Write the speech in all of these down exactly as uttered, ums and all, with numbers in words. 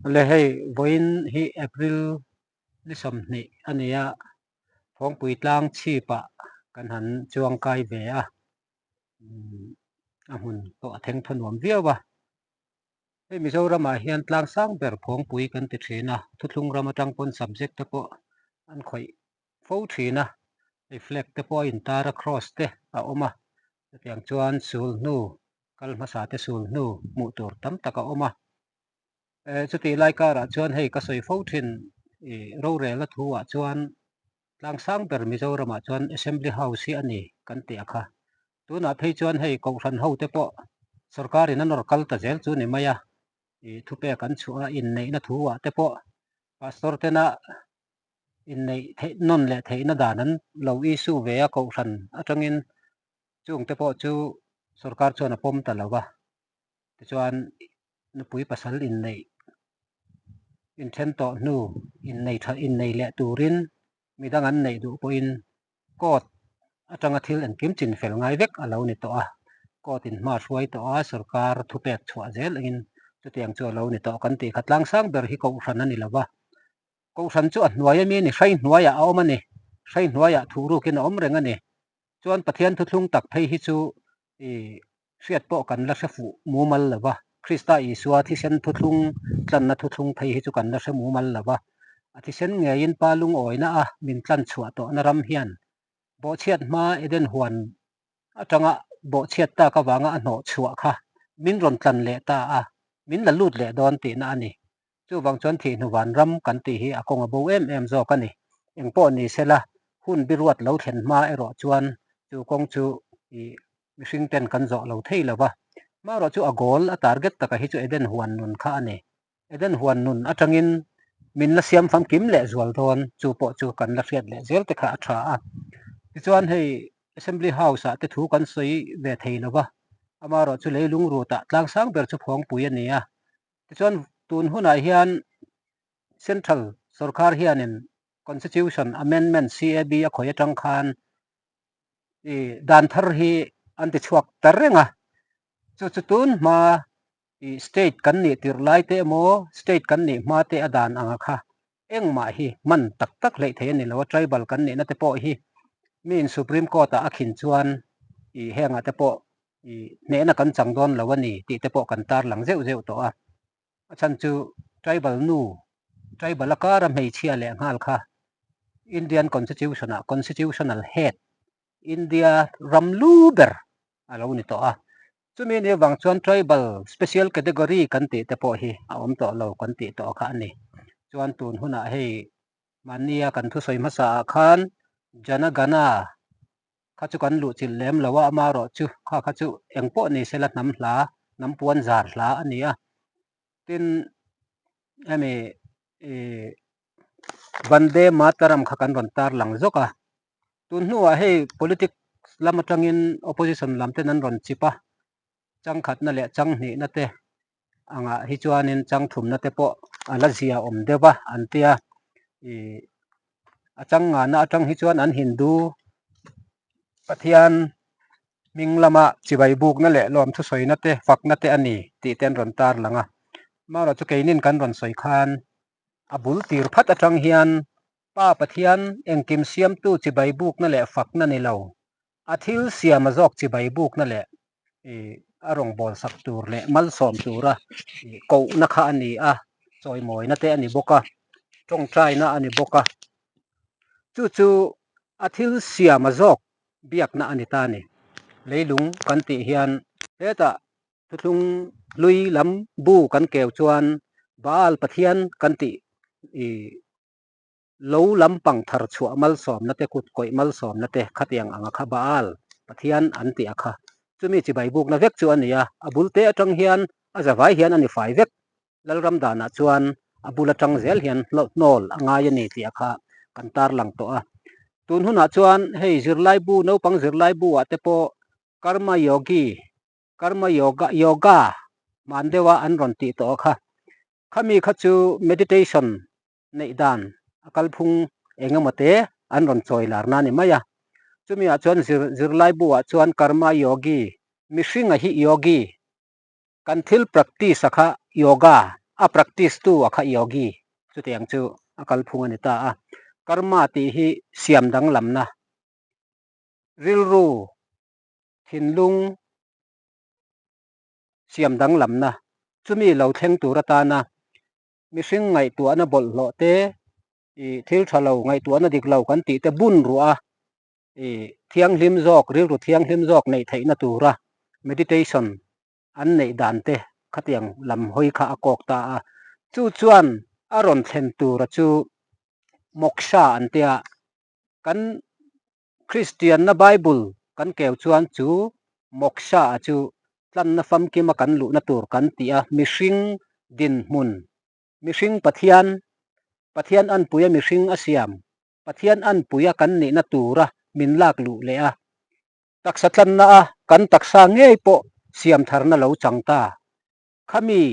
Le hei, vawiin hi April ni sawmhnih a ni a, Phawngpui tlang chhipah kan han chuang kai ve a. Hmm, a hmun pawh a thengthaw nuam viau a. Hei Mizoramah hian tlang sang ber Phawngpui kan ti ṭhin a, thuthlung ram aṭang pawn subject te pawh an khawih fo ṭhin a, hei flag te pawh a intar a, cross te a awm a, chutiang chuan sulhnu, kal hmasa te sulhnu hmuh tur tam tak a awm a. Eh, chuti lai karah chuan hei ka sawi fo ṭhin, eh, rorelna thuah chuan tlang sang ber Mizoramah chuan Assembly House hi a ni kan ti a kha. Tunah phei chuan hei kohhran ho te pawh sorkarin a nawr kal ta zel chu ni mai a, eh, thupek an chhuah a, inneihna thuah te pawh pastor tena inneih theih, nawn leh theihna dan an lo issue ve a, kohhran aṭangin chung te pawh chu sorkar chuan a pawm ta lo va. Tichuan nupui pasal inneih, inṭhen tawh hnu, inneih ṭha, inneih leh turin midang an neih duh pawhin court aṭanga thil engkim chinfel ngai vek a lo ni tawh a. Court-in hma hruai tawh a, sorkar thupek chhuah zel angin chutiang chu a lo ni tawh kan tih kha. Tlang sang ber hi kohhran a ni lo va. Kohhran chu a hnuaia mi a ni, hrai hnuaiah a awm a ni, hrai hnuaiah thuhrukin a awm reng a ni. Chuan Pathian thuthlung tak phei hi chu, i, hriat pawh kan la hre fuh mumal lo va. Krista Isua thisen thuthlung, tlanna thuthlung phei hi chu kan la hre mumal lo va. A thisen ngeiin Pa lungawina a min tlan chhuah tawhna ram hian bawhchhiat hma Eden huan aṭanga bawhchhiat tak avanga a hnawh chhuah kha min rawn tlan leh ta a, min la lut leh dawn tihna a ni. Chuvang chuan thih hnu vanram kan tih hi a kawng a bo em em zawk a ni. Engpawh ni sela, hun biruat lo thlen hma erawh chuan chu kawng chu, i, mihring ten kan zawh lo thei lo va. Hma erawh chu a goal, a target taka hi chu Eden huan nun kha a ni. Eden huan nun aṭangin min la siam famkim leh zual dawn, chu pawh chu kan la hriat leh zel te kha a ṭha a. Tichuan hei Assembly House-ah te thu kan sawi ve thei lo va. Amarawh chu leilung rutah tlang sang ber chu Phawngpui a ni a. Tichuan tun hunah hian Central sorkar hianin Constitution Amendment, C A B, a khawih aṭang khan, i, dan thar hi an ti chhuak ta reng a. Chu chu tun hma, i, state kan nih tirh lai te emaw, state kan nih hma te a dan anga kha engmah hi hman tak tak hleih theih a ni lo a, tribal kan nihna te pawh hi miin Supreme Court-ah a khin chuan, i, hengah te pawh, i, hnehna kan chang dawn lo a ni tih te pawh kan tarlang zeuh zeuh tawh a. A chhan chu tribal nu, tribal a kara hmeichhia leh nghal kha Indian Constitution-ah constitutional head, India ram lu ber a lo ni tawh a. Chumi ni vang chuan tribal special category kan tih te pawh hi a awm tawh lo kan tih tawh kha a ni. Chuan tun hunah hei mahnia kan thusawi hmasa ah khan Jana Gana kha chu kan luh chilh lem lo a, amarawh chu kha kha chu engpawh ni sela hnam hla, hnam puan zar hla a ni a. Tin, emi, e, Vande Mataram kha kan rawn tarlang zawk a. Tun hnuah hei politics lam aṭangin opposition lam ten an rawn chip a. Chang khatna leh chang hnihna te angah hi chuanin chang thumna te pawh a la ziaawm deuh a an tia. I, a chang ngana aṭang hi chuan an Hindu Pathian hming lama chibai bukna leh lawmthu sawina te, fakna te a ni tih te an rawn tarlang a. Amarawh chu keinin kan rawn sawi khan, a bul tir phat aṭang hian Pa Pathian engkim siamtu chibai bukna leh fakna ni lo, a thil siama zawk chibai bukna leh, i, a rawngbawlsak tur leh malsawm tura, i, kohna kha a ni a, chawimawina te a ni bawk a, ṭawngṭaina a ni bawk a. Chu chu a thil siama zawk biakna a ni ta a ni. Leilung kan tih hian hetah thuthlung hlui lam bu kan keu chuan Baal Pathian kan tih, i, lo lampang thar chhuah malsawmna te, kut kawih malsawmna te khatiang anga kha Baal Pathian an tih a kha. Chumi chibai bukna vek chu a ni a, a bul te aṭang hian a zavai hian a ni fai vek. Lalram danah chuan a bul aṭang zel hian hlo-, hnawl a ngai a ni tih a kha kan tarlang tawh a. Tun hunah chuan hei zirlaibu, naupang zirlaibuah te pawh Karma Yogi, Karma Yoga, Yoga hman deuha an rawn tih tawh a kha. Khami kha chu meditation neih dan a kalphung eng emaw te an rawn chawi larna a ni mai a. Chumi ah chuan zir-, zirlaibuah chuan Karma Yogi, mihringa hi yogi, kan thil practice-a kha yoga a practice tu a kha yogi. Chutiang chu a kalphung a ni ta a. Karma ti hi siam danglamna, rilru, thinlung siam danglamna, chumi lo thleng tur atana mihring ngaihtuahna bawlhhlawh te, i thil ṭha lo ngaihtuahna dik lo kan tih te bun ruah a, i thianghlim zawk, rilru thianghlim zawk neih theihna tura meditation an neih dan te khatiang lam hawi kha a kawk ta a. Chu chuan a rawn thlen tura chu moksha an tia. Kan Kristianna Bible kan keu chuan chu moksha a chu tlanna famkima kan luhna tur kan ti a, mihring dinhmun, mihring Pathian, Pathian anpuia mihring a siam, Pathian anpuia kan nihna tura min lak luh leh a, taksa tlanna a kan taksa ngei pawh siam tharna lo chang ta. Khami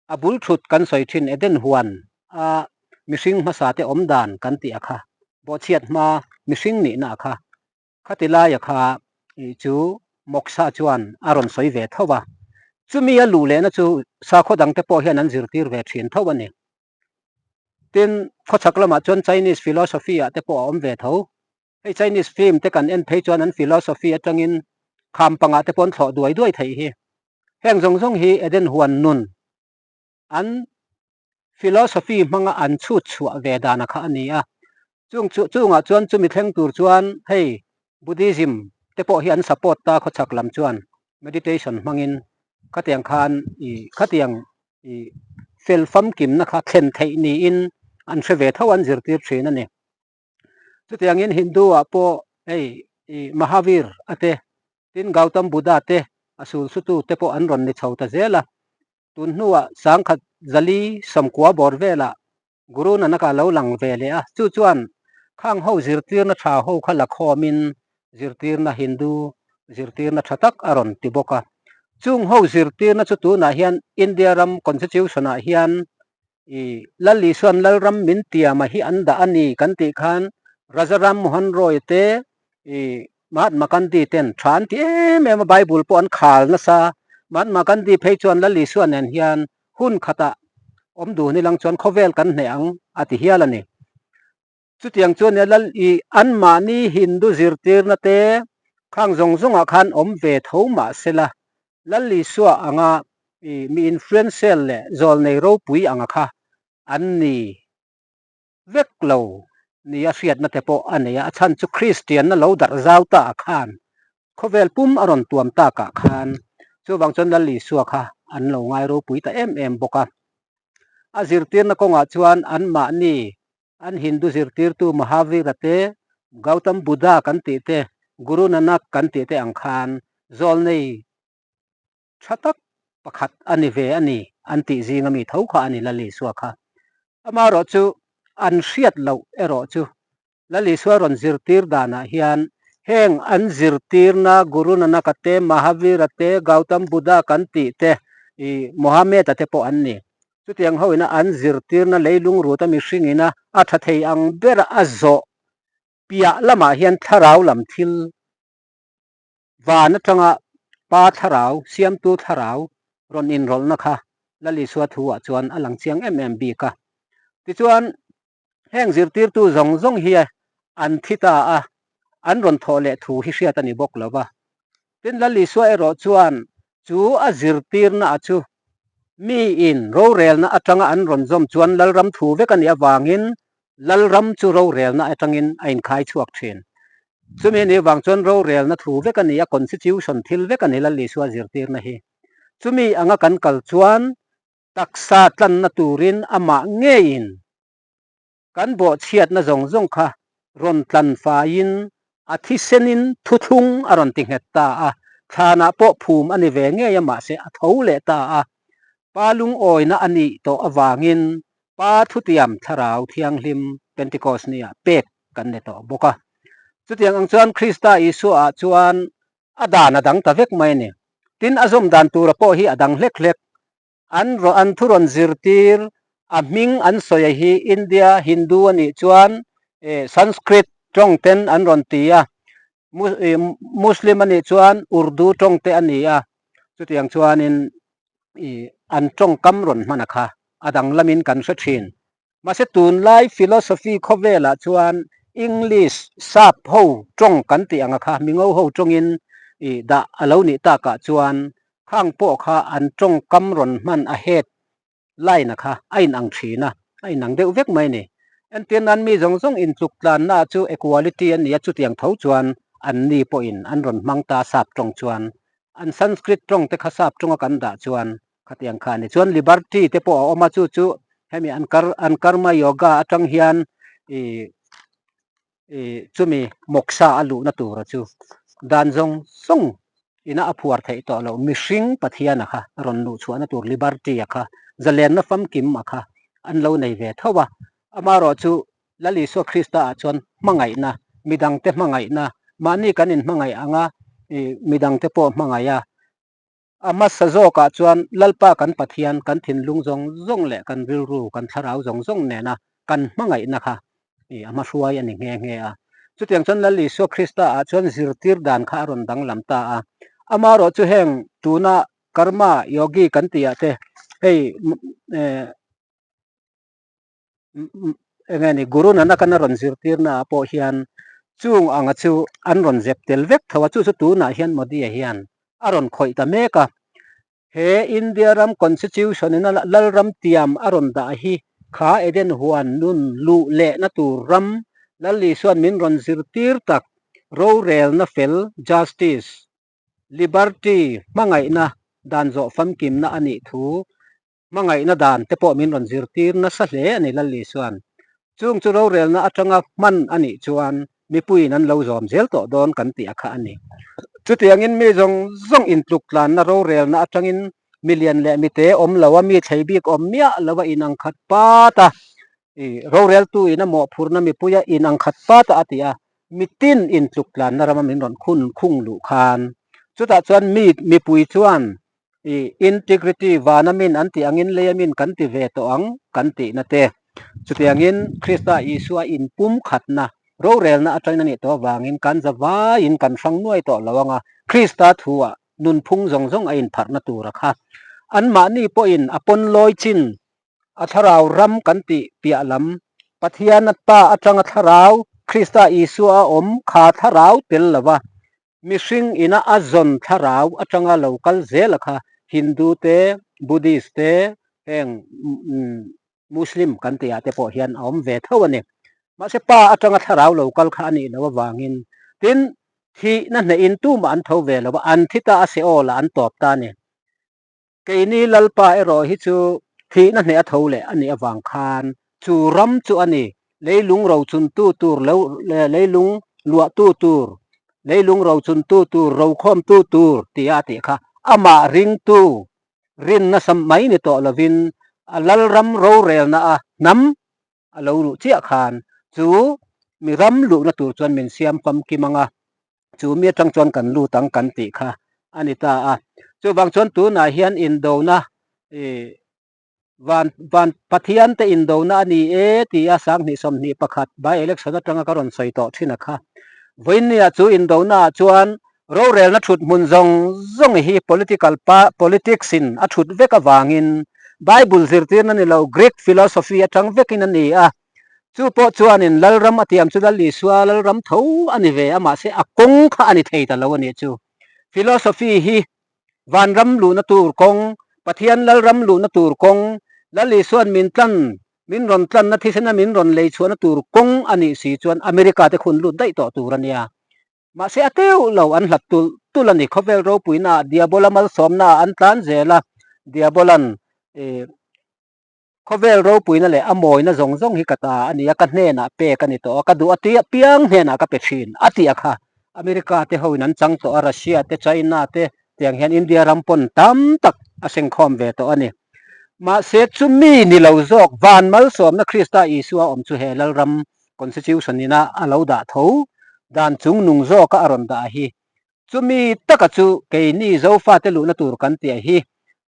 a bul thut kan sawi ṭhin, Eden huan a mihring hmasa te awm dan kan tih a kha, bawhchhiat hma mihring nihna a kha, khati lai a kha, i chu moksha chuan a rawn sawi ve tho a. Chumi a luh lehna chu sakhaw dang te pawh hian an zirtir ve ṭhin tho a ni. Tin, khawchhak lamah chuan Chinese philosophy ah te pawh a awm ve tho. Hei Chinese film te kan en phei chuan an philosophy aṭangin kham pangah te pawh an thlawh duai duai thei hi. Heng zawng zawng hi Eden huan nun an philosophy hmanga an chhut chhuah ve dan a kha a ni a. Chung chu, chungah chuan chumi thleng tur chuan hei Buddhism te pawh hi an support ta, khawchhak lam chuan meditation hmangin khatiang khan i, khatiang i fel famkimna kha thlen theih niin an hre ve tho, an zirtir ṭhin a ni. Chutiangin Hindu ah pawh hei i Mahavir a te, tin Gautam Buddha te, a sulsutu te pawh an rawn ni chho ta zel a. Tun hnuah sangkhat zali sawmkua bawr velah Guru Nanak a lo lang ve leh a. Chu chuan khang ho zirtirna ṭha ho kha la khawmin zirtirna Hindu zirtirna ṭha tak a rawn ti bawk a. Chung ho zirtirna chu tunah hian India ram constitution ah hian i Lal Isuan Lalram min tiam a hi an dah a ni kan tih khan, Raja Ram Mohan Roy te, i Mahatma Gandhi ten ṭha an ti em em a, Bible pawh an khal nasa. Mahatma Gandhi phei chuan Lal Isua nen hian hun khata awm dun ni lang chuan khawvel kan hneh ang a ti hial a ni. Chutiang chuan nia Lal i anmahni Hindu zirtirna te khang zawng zawngah khan awm ve tho mah sela, Lal Isua anga i mi influential leh zawlnei ropui anga kha an ni vek lo nia hriatna te pawh a nei a, a chhan chu Kristianna lo darh zau ta a khan, khawvel pum a rawn tuam takah khan, chuvang chuan Lal Isua kha an lo ngai ropui ta em em bawk a. A zirtirna kawngah chuan anmahni an Hindu zirtirtu Mahavira te, Gautam Buddha kan tih te, Guru Nanak kan tih te ang khan zawlnei ṭha tak pakhat a ni ve a ni, an tih zinga mi tho kha a ni Lal Isua kha. Amaherawhchu an hriat loh erawh chu, Lal Isua rawn zirtir danah hian heng an zirtirna Guru Nanaka te, Mahavira te, Gautam Buddha kan tih te, i Mohammed-a te pawh an ni. Chutiang ho ina an zirtirna leilung ruta mihring ina a ṭha thei ang bera a zawh piah lamah hian thlarau lam thil, van aṭanga Pa thlarau, siamtu thlarau rawn inrawlhna kha Lal Isua thuah chuan a lang chiang em em bik a. Tichuan, heng zirtirtu zawng zawng hi an thi ta a, an rawn thawh leh thu hi hriat a ni bawk lo va. Tin, Lal Isua erawh chuan chu a zirtirna a chu miin rorelna aṭanga an rawn zawm chuan Lalram thu vek a nih avangin, Lalram chu rorelna aṭangin a inkhai chhuak ṭhin. Chumi ni vang chuan rorelna thu vek a ni a, constitution thil vek a ni Lal Isua zirtirna hi. Chumi anga kan kal chuan taksa tlanna turin amah ngeiin kan bawhchhiatna zawng zawng kha rawn tlan faiin a thisenin thuthlung a rawn ti nghet ta a, thlanah pawh phum a ni ve ngei a, mahse a tho leh ta a. Pa lungawina a nih tawh avangin Pa thutiam thlarau thianghlim Pentecost nia pek kan ni tawh bawk a. Chutiang ang chuan Krista Isuaah chuan a dan a dang ta vek mai a ni. Tin, a zawm dan tura pawh hi a dang hlek hlek. An ro-, an thu rawn zirtir, a hming an sawi a hi India Hindu a nih chuan, eh, Sanskrit ṭawng ten an rawn ti a. Mu-, eh, Muslim a nih chuan Urdu ṭawng te a ni a. Chutiang chuanin i, an ṭawngkam rawn hman a kha, a danglamin kan hre ṭhin. Mahse, tunlai philosophy khawvelah chuan English sap ho ṭawng kan tih ang a kha, mingo ho ṭawngin i dah a lo nih takah chuan khang pawh kha an ṭawngkam rawn hman a het line a kha a inang ṭhin a, a inang deuh vek mai ni. Entir nan mi zawng zawng intluk tlanna chu equality an ni a, chutiang tho chuan anni pawhin an rawn hmang ta sap ṭawng chuan. An Sanskrit ṭawng te kha sap ṭawnga kan dah chuan khatiang kha a ni. Chuan liberty te pawh a awm a, chu chu hemi an kar-, an karma yoga aṭang hian i, i, chumi moksha a luhna tura chu dan zawng zawng ina a phuar theih tawh lo, mihring Pathian a kha rawn luh chhuahna tur liberty a kha, zalenna famkim a kha an lo nei ve tho a. Amarawh chu Lal Isua Krista ah chuan hmangaihna, midangte hmangaihna, mahni kan inhmangaih anga, i, midangte pawh hmangaih a. A hmasa zawkah chuan Lalpa kan Pathian, kan thinlung zawng zawng leh kan rilru, kan thlarau zawng zawng nena kan hmangaihna kha, i, a hmahruai a ni nghe nghe a. Chutiang chuan Lal Isua Krista ah chuan zirtir dan kha a rawn danglam ta a. Amarawh chu heng tuna karma yogi kan tih ah te, hei, m-, eh, m-, m-, eng nge ni, Guru Nanak-an a rawn zirtirna ah pawh hian chung anga chu an rawn zep tel vek tho a, chu chu tunah hian Modi-a hian a rawn khawih ta mek a. He India ram constitution-in a la-, lalram tiam a rawn dah hi, kha Eden huan nun luh lehna tur ram, Lal Isuan min rawn zirtir tak, rorelna fel, justice, liberty, hmangaihna, dan zawh famkimna a nih thu, hmangaihna dan te pawh min rawn zirtir nasa hle a ni Lal Isuan. Chung chu rorelna aṭanga hman a nih chuan mipuiin an lo zawm zel tawh dawn kan tih a kha a ni. Chutiangin mi zawng zawng intluk tlanna rorelna aṭangin milian leh mite awm lo a, mi thlei bik awm miah lo a, inang khat pat a, i, roreltu in a mawhphurna mipuia inang khat pat a, a ti a, mitin intluk tlanna rama min rawn khun khung luh khan. Chutah chuan mi, mipui chuan, i, integrity, vana min an tih angin leia min kan ti ve tawh ang, kan tihna te. Chutiangin Krista Isua inpumkhatna, rorelna aṭangin a nih tawh avangin kan zavaiin kan hrang nuai tawh lo ang a, Krista thu ah nunphung zawng zawng a inpharhna tur a kha. Anmahni pawhin a pawn lawi chin, a thlarau ram kan tih piah lam, Pathian a Pa aṭanga thlarau, Krista Isua a awm kha thlarau tel lova, mihring ina a zawn thlarau aṭanga lo kal zel a kha, Hindu te, Buddhist te, heng, mm, Muslim kan tih ah te pawh hian a awm ve tho a ni. Mahse, Pa aṭanga thlarau lo kal kha a nih loh avangin, tin, thihna hnehin tumah an tho ve lo va, an thi ta a, Seol-a an tawp ta a ni. Keini Lalpa erawh hi chu thihna hneha tho leh a nih avang khan, chu ram chu a ni, leilung rochuntu tur lo, le-, leilung luahtu tur, leilung rochuntu tur, rokhawmtu tur tia a tih kha, amah ringtu, rinna sam mai ni tawh lovin, a lalram rorelna a hnam a lo luh chiah khan, chu mi ram luhna tur chuan min siam famkim ang a, chu mi aṭang chuan kan lut ang kan tih kha a ni ta a. Chuvang chuan tunah hian indona, e, van, van Pathian te indona a ni e tia sanghnih sawmhnih pakhat by-election aṭanga ka rawn sawi tawh ṭhin a kha. Vawiinah chu indona ah chuan rorelna ṭhut hmun zawng zawng hi political pa-, politics-in a ṭhut vek avangin, Bible zirtirna ni lo, Greek philosophy aṭang vekin a ni a. Chu pawh chuanin lalram a tiam chu Lal Isua lalram tho a ni ve a, mahse, a kawng kha a ni thei ta lo a nih chu. Philosophy hi vanram luhna tur kawng, Pathian lalram luhna tur kawng, Lal Isuan min tlan, min rawn tlanna thisena min rawn lei chhuahna tur kawng a nih si chuan America te khun lut daih tawh tur a nia. Mahse, a teuh lo an hlat tul tul a ni. Khawvel ropuina, Diabola malsawmna an tlan zel a, Diabolan, eh, khawvel ropuina leh a mawina zawng zawng hi ka ta a nia, ka hnenah pek a ni tawh a, ka duh a ti a, piang hnenah ka pe ṭhin a ti a kha. America te hoin an chang tawh a, Russia te, China te, tiang hian India ram pawn tam tak a sengkhawm ve tawh a ni. Mahse, chu mi ni lo zawk, van malsawmna Krista Isua awm chu he lalram constitution-ina a lo dah tho, dan chungnung zawka a rawn dah hi. Chumi taka chu keini Zofate luhna tur kan tih a hi.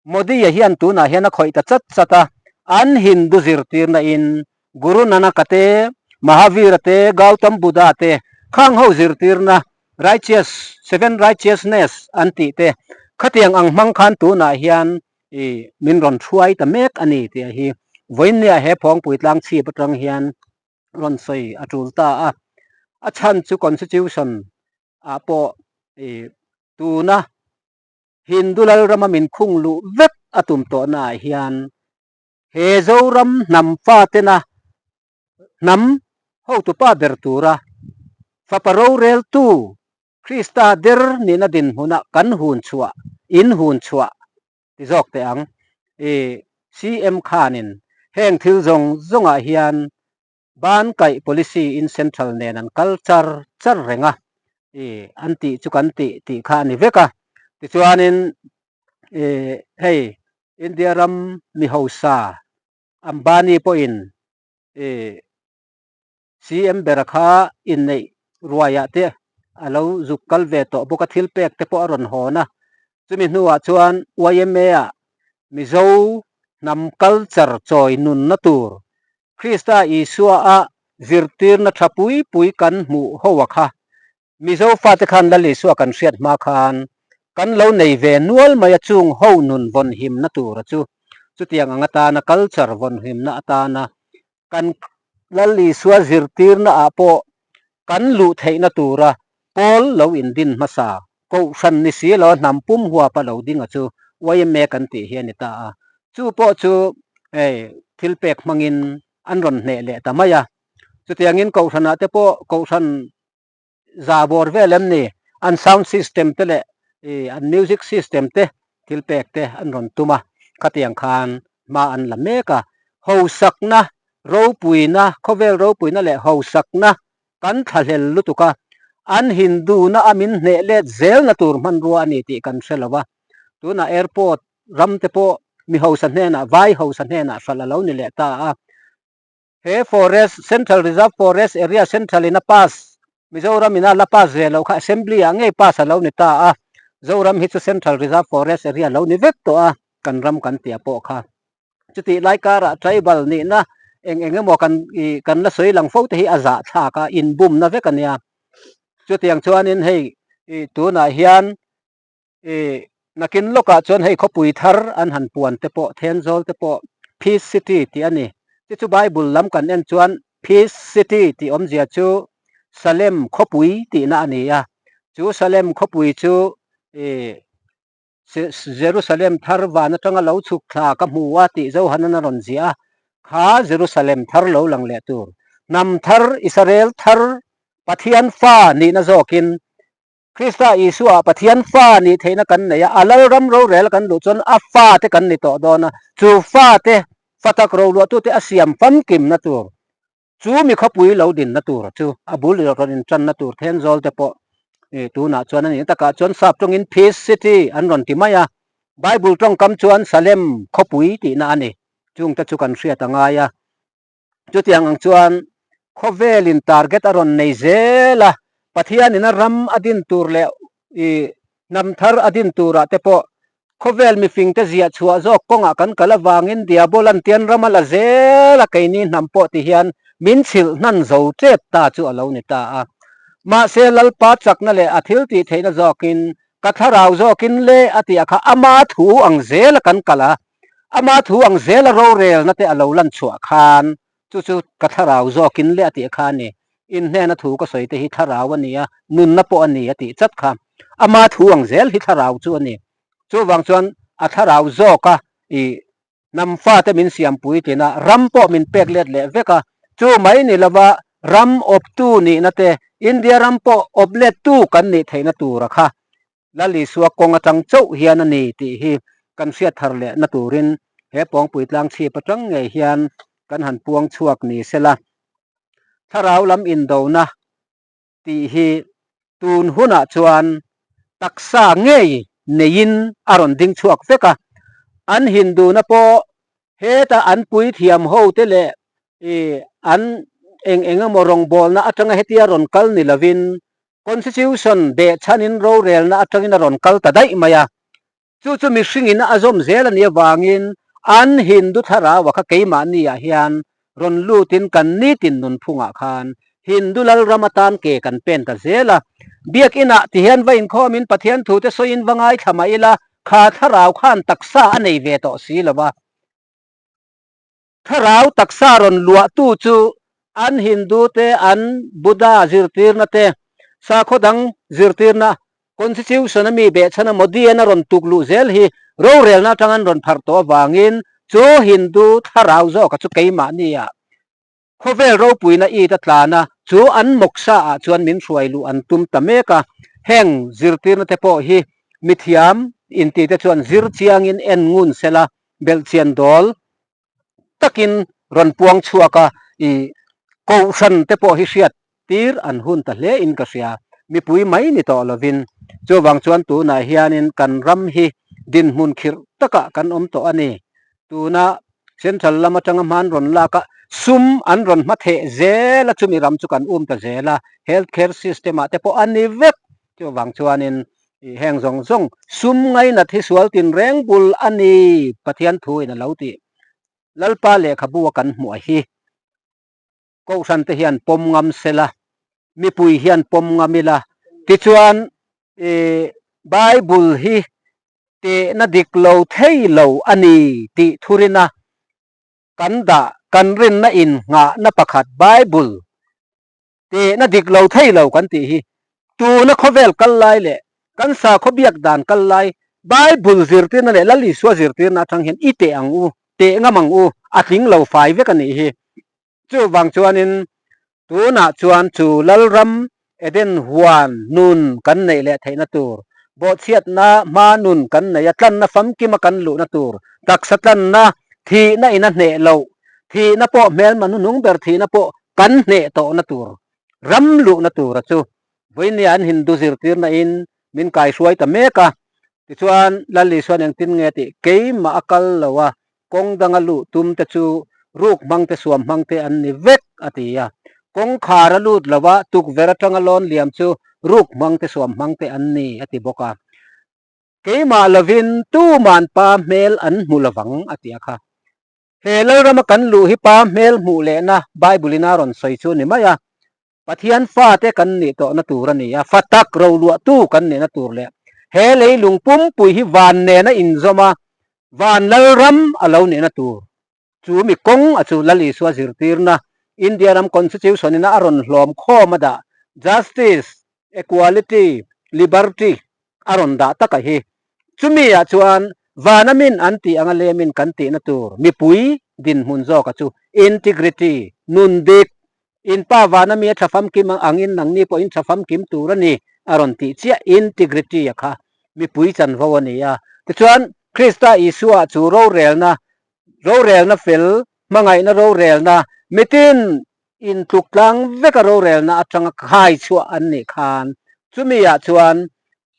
Modi-a hian tunah hian a khawih ta chat chat a, an Hindu zirtirna in Guru Nanaka te, Mahavira te, Gautam Buddha te, khang ho zirtirna, righteous, seven righteousness an tih te, khatiang ang hmang khan tunah hian i, min rawn thuai ta mek a ni tih a hi vawiin nia he Phawngpui tlang chhip atang hian rawn sawi a tul ta a. A chhan chu constitution ah pawh, i, tuna Hindu lalrama min khung luh vek a tum tawhna ah hian he Zoram hnam fatena hnam hotupa ber tura fapa roreltu Krista der nihna dinhmuna kan hun chhuah, in hun chhuah ti zawk te ang. I, C M khanin heng thil zawng zawngah hian ban kaih policy in central nen an kal char char reng a, i, an tih chu kan tih tih kha a ni vek a. Tichuanin, i, hei, India ram mi hausa Ambani pawhin, i, C M bera kha inneih ruaiah te a lo zuk kal ve tawh bawk a, thil pek te pawh a rawn hawn a. Chumi hnuah chuan Y M A ah Mizo hnam culture chawi nunna tur Krista Isua a zirtirna ṭha pui pui kan hmuh ho a kha, Mizo fate khan Lal Isua kan hriat hma khan kan lo nei ve nual mai a, chung ho nun vawn himna tura chu, chutiang ang atana culture vawn himna atana kan Lal Isua zirtirna ah pawh kan luh theihna tura pawl lo indin hmasa, kohhran ni si lo hnam pum huapa lo dinga chu Y M A kan tih hi a ni ta a. Chu pawh chu, eh, thil pek hmangin an rawn hneh leh ta mai a. Chutiangin kohhranah te pawh, kohhran za bawr vel em ni, an sound system te leh, i, an music system te, thil pek te an rawn tum a, khatiang khan hma an la mek a. Hausakna, ropuina, khawvel ropuina leh hausakna kan thlahlel lutuk a, an Hinduna a min hneh let zelna tur hmanrua a ni tih kan hre lo a. Tuna airport ram te pawh mi hausa hnenah, vai hausa hnenah hralh a lo ni leh ta a. He forest, Central Reserve Forest Area Central in a pass, Mizoram in a la pass ve lo kha, Assembly ah ngei pass a lo ni ta a. Zoram hi chu Central Reserve Forest Area lo ni vek tawh a, kan ram kan tia pawh kha. Chuti lai karah tribal nihna eng eng emaw kan, i, kan la sawi lang fo te hi a zahthlak a, inbumna vek a nia. Chutiang chuanin hei, i, tunah hian, i, nakin lawkah chuan hei khawpui thar an han puan te pawh, Thenzawl te pawh, Peace City tih a ni. Chu chu Bible lam kan en chuan Peace City tih awmzia chu Salem khawpui tihna a ni a. Chu Salem khawpui chu, i, Se-, Jerusalem thar van atanga lo chhuk thla ka hmu a tih Johanan a rawn ziah a. Kha Jerusalem thar lo lang leh tur, hnam thar, Israel thar, Pathian fa nihna zawkin, Krista Isua Pathian fa nih theihna kan nei a, a lal ram rorel kan luh chuan a fate kan ni tawh dawn a. Chu fate, fatak roreltute a siam famkimna tur, chu mi khawpui lo dinna tur chu, a bul rawn inṭanna tur Thenzawl te pawh, e, tunah chuan a ni takah chuan sap ṭawngin Peace City an rawn ti mai a. Bible ṭawngkam chuan Salem khawpui tihna a ni. Chungte chu kan hriat a ngai a. Chutiang ang chuan khawvelin target a rawn nei zel a, Pathianin a ram a din tur leh, i, hnam thar a din turah te pawh khawvel mifingte ziah chhuah zawk kawngah kan kal avangin Diabol an tian ram a la zel a, keini hnam pawh ti hian min chhilh hnan zo ṭep ta chu a lo ni ta a. Mahse, Lalpa chakna leh a thil tih theihna zawkin ka thlarau zawkin le a tih a kha, ama thu ang zela kan kal a, ama thu ang zela rorelna te a lo lan chhuah khan, chu chu ka thlarau zawkin le a tih kha a ni. In hnena thu ka sawi te hi thlarau a ni a, nunna pawh a ni a tih chat kha. Ama thu ang zel hi thlarau chu a ni. Chuvang chuan a thlarau zawka, i, hnam fate min siampui tina ram pawh min pek let leh vek a. Chu mai ni lova, ram awptu nihna te, India ram pawh awp lettu kan nih theihna tura kha Lal Isua kawng aṭang chauh hian a ni tih hi kan hriat thar lehna turin he Pawngpui tlang chhip aṭang ngei hian kan han puang chhuak ni sela. Thlarau lam indona tih hi tun hunah chuan taksa ngei neiin a rawn ding chhuak vek a. An Hinduna pawh heta an puithiam ho te leh, i, an eng eng emaw rawngbawlna aṭanga hetia rawn kal ni lovin, Constitution beh chhanin rorelna aṭangin a rawn kal ta daih mai a. Chu chu mihringin a zawm zel a nih avangin, an Hindu thlarau a kha keimahniah hian rawn lutin kan nitin nunphungah khan Hindu lalram atan ke kan pen ta zel a. Biak inah ti hian va inkhawmin Pathian thu te sawiin va ngaithla mah ila, kha thlarau khan taksa a nei ve tawh si lo va. Thlarau taksa rawn luahtu chu an Hindu te, an Buddha zirtirna te, sakhaw dang zirtirna, constitution a mi behchhana Modi-in a rawn tukluh zel hi rorelna aṭang an rawn phar tawh avangin chu Hindu thlarau zawka chu keimahniah khawvel ropuina it a tlan a, chu an moksa-ah chuan min hruai luh an tum ta mek a. Heng zirtirna te pawh hi mithiam inti te chuan zir chiangin en ngun sela, belhchian dawl takin rawn puang chhuak a, i, kohhran te pawh hi hriat tir an hun ta hle in ka hria. Mipui mai ni tawh lovin, chuvang chuan tunah hianin kan ram hi dinhmun khirh takah kan awm tawh a ni. Tuna central lam aṭanga hma an rawn lak a, sum an rawn hma theh zel a, chumi ram chu kan um ta zel a, health care system-ah te pawh a ni vek. Chuvang chuanin, i, heng zawng zawng sum ngainat hi sual tinreng bul a ni, Pathian thuin a lo tih. Lalpa lehkhabua kan hmuh a hi, kohhran te hian pawm ngam sela, mipui hian pawm ngam ila, tichuan, e, Bible hi tehna dik lo thei lo a ni tih thurina kan dah, kan rinna innghahna pakhat Bible tehna dik lo thei lo kan tih hi, tuna khawvel kal lai leh kan sakhaw biak dan kal lai, Bible zirtirna leh Lal Isua zirtirna aṭang hian i teh ang u, teh ngam ang u, a tling lo fai vek a nih hi. Chuvang chuanin tunah chuan chu lalram Eden huan nun kan neih leh theihna tur, bawhchhiatna hma nun kan nei a, tlanna famkima kan luhna tur, taksa tlanna, thihna ina hneh loh, thihna pawh hmelma nunung ber thihna pawh kan hneh tawhna tur, ram luhna tura chu vawinia an Hindu zirtirna in min kaihruai ta mek a. Tichuan Lal Isuan engtin nge tih, keimah a kal lo a, kawng danga luh tum te chu ruk hmang te, suam hmang te an ni vek a ti a. Kawngkhar a lut lo a, tukver aṭanga lawn liam chu ruk hmang te, suam hmang te an ni a ti bawk a. Keimah lovin tuman pa hmel an hmu lovang a ti a kha. He lalrama kan luh hi pa hmel hmuh lehna Bible-in a rawn sawi chu ni mai a. Pathian fate kan nih tawhna tur a ni a, fa tak ro luahtu kan nihna tur leh he leilung pumpui hi van nena inzawm a, van lalram a lo nihna tur. Chu mi kawng a chu Lal Isua zirtirna, India ram constitution-in a rawn hlawm khawm a dah, justice, equality, liberty a rawn dah tak a hi. Chumi ah chuan vana min an tih anga lemin kan tihna tur mipui dinhmun zawka chu integrity, nun dik, in pa vana mi a ṭha famkim angin nangni pawh in ṭha famkim tur a ni a rawn tih chiah, integrity a kha mipui chanvo a ni a. Tichuan Krista Isua chu rorelna, rorelna fel, hmangaihna rorelna, mitin intluk tlang veka rorelna aṭanga khai chhuah an nih khan, chumi ah chuan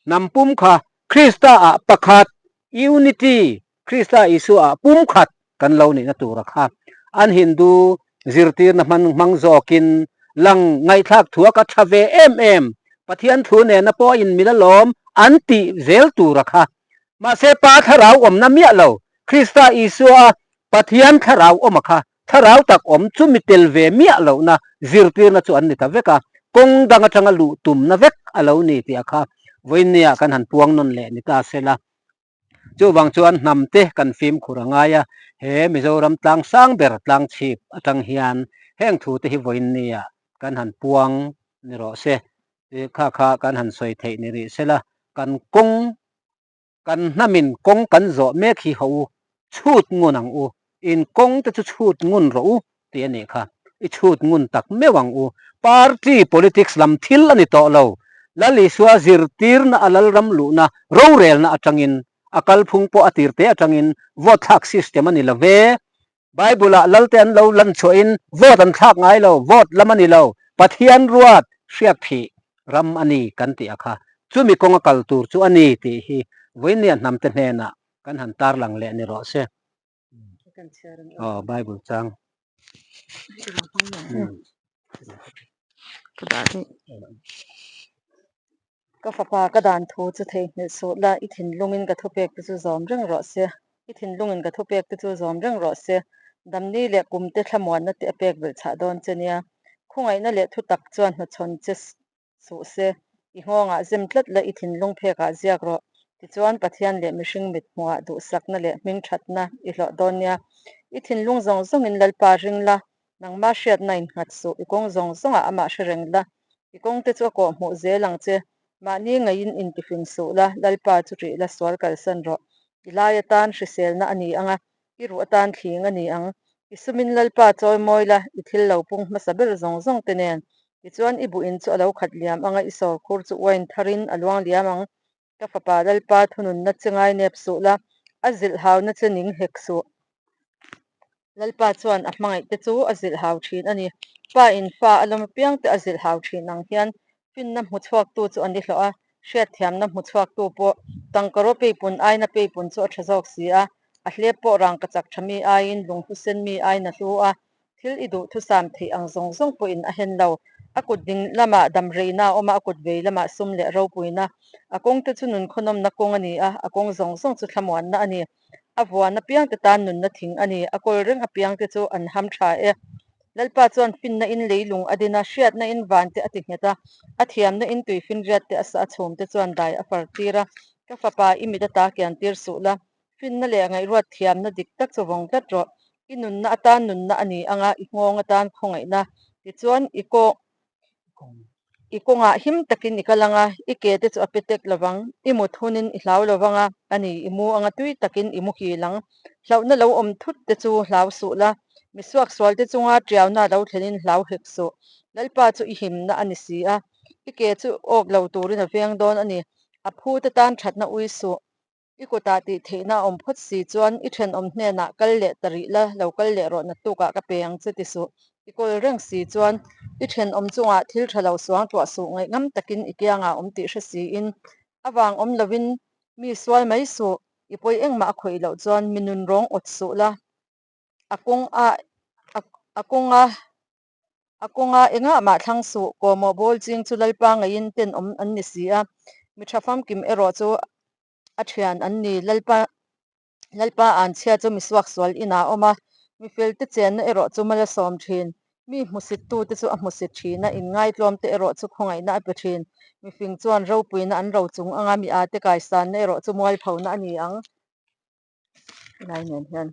hnam pum kha Krista ah pakhat, unity, Krista Isua ah pum khat kan lo nihna tura kha an Hindu zirtirna hman hmang zawkin lang ngaihthlak thuak a ṭha ve em em, Pathian thu nena pawh inmil alawm an tih zel tura kha. Mahse, pa thlarau awmna miah lo, Krista Isua Pathian thlarau awm a kha, thlarau tak awm chu mi tel ve miah lohna zirtirna chu an ni ta vek a, kawng dang aṭanga luh tumna vek a lo ni tih a kha, vawinia kan han puang nawn leh ni ta sela. Chuvang chuan hnam te kan fimkhur a ngai a, he Mizoram tlang sang ber tlang chhip aṭang hian heng thu te hi vawinia kan han puang ni rawh se. Kha kha kan han sawi theih ni rih sela, kan kawng kan hnamin kawng kan zawh mek hi ho u, chhut ngun ang u, in kawng te chu chhut ngun rawh u, tih a nih kha. I chhut ngun tak meuh ang u. Party politics lam thil a ni tawh lo. Lal Isua zirtirna a lalram luhna rorelna aṭangin, a kalphung pawh a tirte aṭangin vote thlak system a ni lo ve. Bible-ah lalte an lo lan chhuahin vote an thlak ngai lo, vote lam a ni lo, Pathian ruat hriat thih ram a ni kan tih a kha. Chumi kawnga kal tur chu a ni tih hi vawinia hnamte hnenah kan han tarlang leh ni rawh se. Aw, Bible chang. Hmm. Ka fapa, ka dan thu chu theihnghilh suh la, i thinlungin ka thupekte chu zawm reng rawh se. I thinlungin ka thupekte chu zawm reng rawh se. Damni leh kumte thlamuanna te a pek belh chhah dawn che nia. Khawngaihna leh thutak chuan hnuchhawn che s-, suh se. I nghawngah zem tlat la, i thinlung phekah ziak rawh. Tichuan Pathian leh mihring mithmuah duhsakna leh hming ṭhatna i hlawh dawn nia. I thinlung zawng zawngin Lalpa ring la, nangma hriatna innghat suh, i kawng zawng zawngah amah hre reng la, i kawngte chu a kawhhmuh zel ang che. Mahni ngeiin intifing suh la, Lalpa chu ṭih la sual kalsan rawh. I lai atan hriselna a ni ang a, i ruh atan thling a ni ang. I sumin Lalpa chawimawi la, i thil lo pung hmasa ber zawng zawng te nen. Tichuan i buin chu a lo khat liam ang a, i sawrkhur chu uain tharin a luang liam ang. Ka fapa Lalpa thununna che ngainep suh la, a zilhhauna che ning hek suh. Lalpa chuan a hmangaihte chu a zilhhau ṭhin a ni. Pa in fa a lawm apiangte a zilhhau ṭhin ang hian, finna hmu chhuaktu chu a ni hlawh a, hriatthiamna hmu chhuaktu pawh. Tangkaraw peipun aina peipun chu a ṭha zawk si a, a hlep pawh rangkachak ṭha mi aiin, lunghlu sen mi aina hlu a, thil i duhthusam theih ang zawng zawng pawhin a hen lo. A kut ding lamah damreina a awm a, a kut vei lamah sum leh ropuina. A kawngte chu nun khawnawmna kawng a ni a, a kawng zawng zawng chu thlamuanna a ni. A vuan apiangte tan nunna thing a ni, a kawl reng apiangte chu an ham ṭha e. Lalpa chuan finna in leilung a din a, hriatna in vante a ti nghet a, a thiamna in tuifinriatte a sa a chhumte chuan dai a far tir a. Ka fapa, i mit ata kian tir suh la, finna leh ngaihruat thiamna dik tak chu vawng tlat rawh. I nunna atan nunna a ni ang a, i nghawng atan khawngaihna. Tichuan i kawng, i kawngah him takin i kal ang a, i ke te chu a pe tek lovang. I mut hunin i hlau lovang a, a ni i mu ang a, tui takin i muhil ang. Hlauhna lo awm thut te chu hlau suh la, mi suaksual te chunga ṭiauna lo thlenin hlau hek suh. Lalpa chu i himna a ni si a, i ke chu awk lo turin a veng dawn a ni. A phu te tan ṭhatna ui suh. I kutah tih theihna a awm phawt si chuan i ṭhenawm hnenah kal leh ta rih la, lo kal leh rawh, naktukah ka pe ang che ti suh. I kawl reng si chuan i ṭhenawm chungah thil ṭha lo suangtuah suh, ngaih ngam takin i kianga awm tih hre siin. A vang awm lovin mi sual mai suh, i pawi engmah a khawih loh chuan mi nun rawng awt suh la. A kawng a, a, a kawng a, a kawng a engah mah thlang suh, kawmawh bawl ching chu Lalpa ngeiin tenawm an ni si a. Mi ṭha famkim erawh chu a ṭhian an ni. Lalpa, Lalpa an chhia chu mi suaksual inah a awm a. Mi fel te chenna erawh chu mal a sawm ṭhin. Mi hmusit tu te chu a hmusit ṭhin a, inngaitlawm te erawh chu khawngaihna a pe ṭhin. Mi fing chuan ropuina an ro chung ang a, mi a te kaisanna erawh chu mualphona a ni ang. Lai nen hian.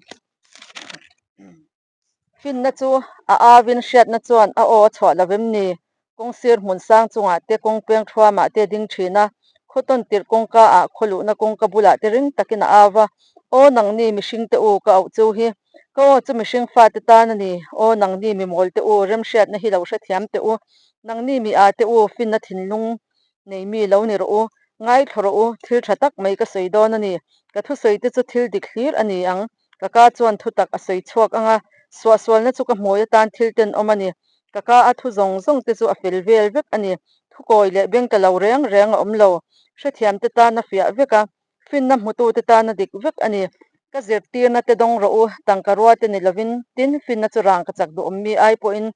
Finna chu a avin hriatna chuan a aw a chhuah lo em ni? Kawng sir hmun sang chungah te, kawng peng thuamah te ding ṭhin a, khaw tawn tirh kawngkaah, khaw luhna kawngka bulah te ring takin a au va. Aw nangni mihring te u, ka auh chu hi. Ka aw chu mihring fate tan a ni. Aw nangni mimawl te u, remhriatna hi lo hrethiam teh u. Nangni mi a te u, finna thinlung nei mi lo ni rawh u, ngaithla rawh u, thil ṭha tak mai ka sawi dawn a ni. Ka thusawi te chu thil dik hlir a ni ang. Ka ka chuan thutak a sawi chhuak ang a, suahsualna chu ka hmui atan thil tenawm a ni. Ka ka a thu zawng zawng te chu a fel vel vek a ni. Thukawi leh bengke lo reng reng a awm lo. Hrethiam te tan a fiah vek a, finna hmutu te tan a dik vek a ni. Ka zirtirna te dawng rawh u, tangkarua te ni lovin, tin finna chu rangkachak duhawm mi ai pawhin,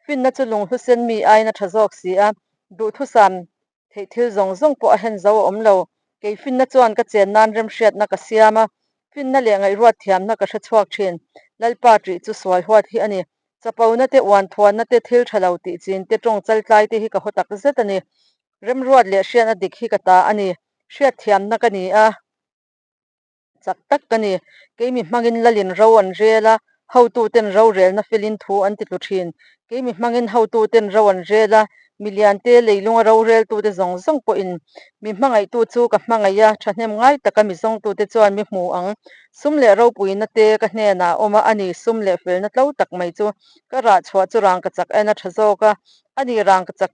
finna chu lunghlu sen mi aina ṭha zawk si a, duhthusam theih thil zawng zawng pawh a hen zo a awm lo. Kei finna chuan ka chennan remhriatna ka siam a, finna leh ngaihruat thiamna ka hre chhuak ṭhin. Lalpa ṭih chu sual huat hi a ni. Chapona te, uan thuanna te, thil ṭha lo tih chin te, ṭawngchal tlai te hi ka haw tak zet a ni. Remruat leh hriatna dik hi ka ta a ni. Hriatthiamna ka ni a, chak tak ka ni. Kei mi hmangin lalin ro an rel a, hotuten rorelna felin thu an ti tlu ṭhin. Kei mi hmangin hotuten ro an rel a, milian te, leilunga roreltu te zawng zawng pawhin mi hmangaihtu chu ka hmangaih a, ṭhahnem ngai taka mi zawngtu te chuan mi hmu ang. Sum leh ropuina te ka hnena awm a, a ni sum leh felna tlo tak mai chu ka rah chhuah chu rangkachak aina ṭha zawk a, a ni rangkachak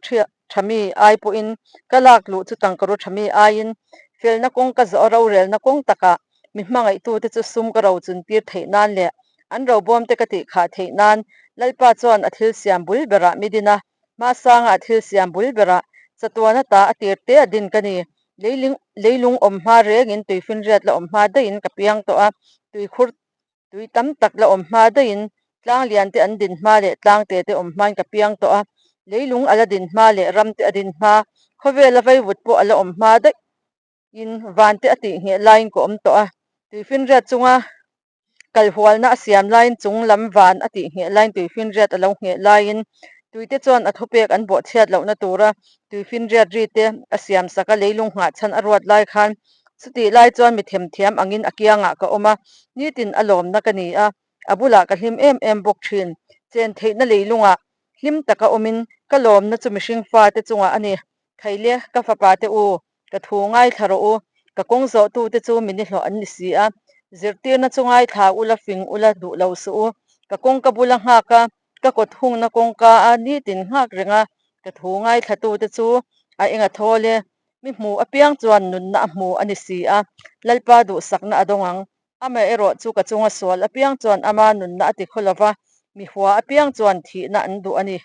ṭha mi ai pawhin ka lak luh chu tangkaru ṭha mi aiin, felna kawng ka zawh a, rorelna kawng takah mi hmangaihtu te chu sum ka ro chun tir theih nan leh an ro bawm te ka tih khah theih nan, Lalpa chuan a thil siam bul berah mi din a, hma sanga a thil siam bul berah chatuan ata a tir te a din ka ni. Leiling, leilung awm hma rengin tuifinriat la awm hma daihin ka piang tawh a, tuikhur tui tam tak la awm hma daihin, tlang lian te an din hma leh tlang te te awm hmain ka piang tawh a, leilung a la din hma leh ram te a din hma, khawvela vaivut pawh a la awm hma daihin, van te a tih ngheh laiin ka awm tawh a, tuifinriat chunga kalhualna a siam laiin, chung lam van a tih ngheh laiin, tuifinriat a lo ngheh laiin, tuite chuan a thupek an bawhchhiat lohna tura tuifinriat ri te a siam sak a, leilung nghahchhan a ruat lai khan Chuti lai chuan mi themthiam angin a kiangah ka awm a, nitin a lawmna ka ni a, a bulah ka hlim em em bawk ṭhin. Chen theihna leilungah hlim taka awmin ka lawmna chu mihring fate chungah a ni. Khaile ka fapate u, ka thu ngaithla rawh u, ka kawng zawhtute chu mi ni hlawh an ni si a. Zirtirna chu ngaithla ula, fing ula, duh lo suh u. Ka kawng ka bula nghak a, ka kawt hungna kawngka a nitin nghak renga ka thu ngaithlatute chu a enga thaw le, mi hmu apiang chuan nunna a hmu a ni si a. Lalpa duhsakna a dawng ang. Amaherawhchu ka chunga sual apiang chuan ama nunna a ti khaw lo va, mi hua apiang chuan thihna an duh a ni.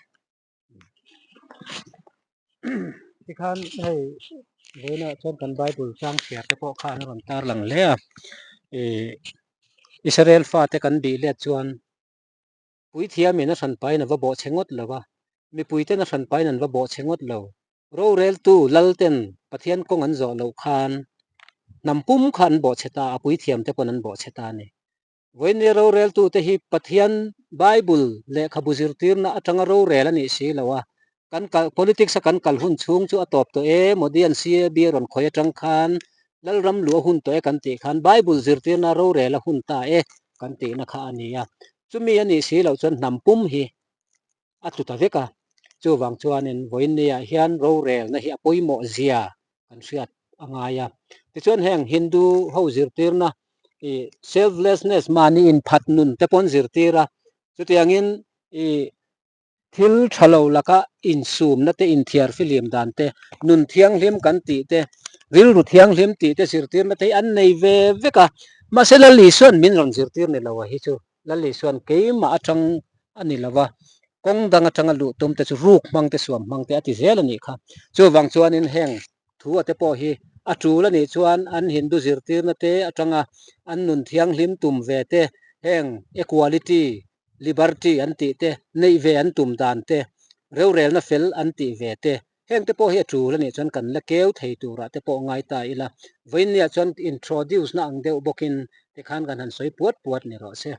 Tikhan hei, vawiinah chuan kan Bible chang hriat te pawh kha an rawn tarlang hle a. I, Israel fate kan bih let chuan puithiamin a hranpain a va bawhchhe ngawt lo va, mipuiten a hranpain an va bawhchhe ngawt lo. Roreltu lalten Pathian kawng an zawh loh khan hnam pum kha an bawhchhe ta a, puithiam te pawn an bawhchhe ta a ni. Vawiinah roreltute hi Pathian Bible lehkhabu zirtirna aṭanga rorel a nih si lo a. Kan kal, politics-a kan kal hun chhung chu a tawp tawh e, Modi-an C A B a rawn khawih aṭang khan, Lalram luh a hun tawh e kan tih khan, Bible zirtirna rorel a hun ta e kan tihna kha a ni a. Chumi a nih si lo chuan hnam pum hi a tlu ta vek a. Chuvang chuanin vawiinah hian rorelna hi a pawimawh zia kan hriat a ngai a. Tichuan heng Hindu ho zirtirna, i, selflessness, mahni inphat nun te pawn zirtir a. Chutiangin, i, thil ṭha lo laka insumna te, inthiar filim dan te, nun thianghlim kan tih te, rilru thianghlim tih te zirtirna te hi an nei ve vek a. Mahse, Lal Isuan min rawn zirtir ni lo a hi chu. Lal Isuan keimah aṭang a ni lo va, kawng dang aṭanga luh tum te chu ruk hmang te, suam hmang te a ti zel a nih kha. Chuvang chuanin heng thu a te pawh hi a tul a nih chuan an Hindu zirtirna te aṭanga an nun thianghlim tum ve te, heng equality, liberty an tih te, neih ve an tum dan te, rorelna fel an tih ve te, heng te pawh hi a tul a nih chuan kan la keu thei turah te pawh ngai ta ila. Vawiinah chuan introduce-na ang deuh bawkin tikhan kan han sawi puat puat ni rawh se.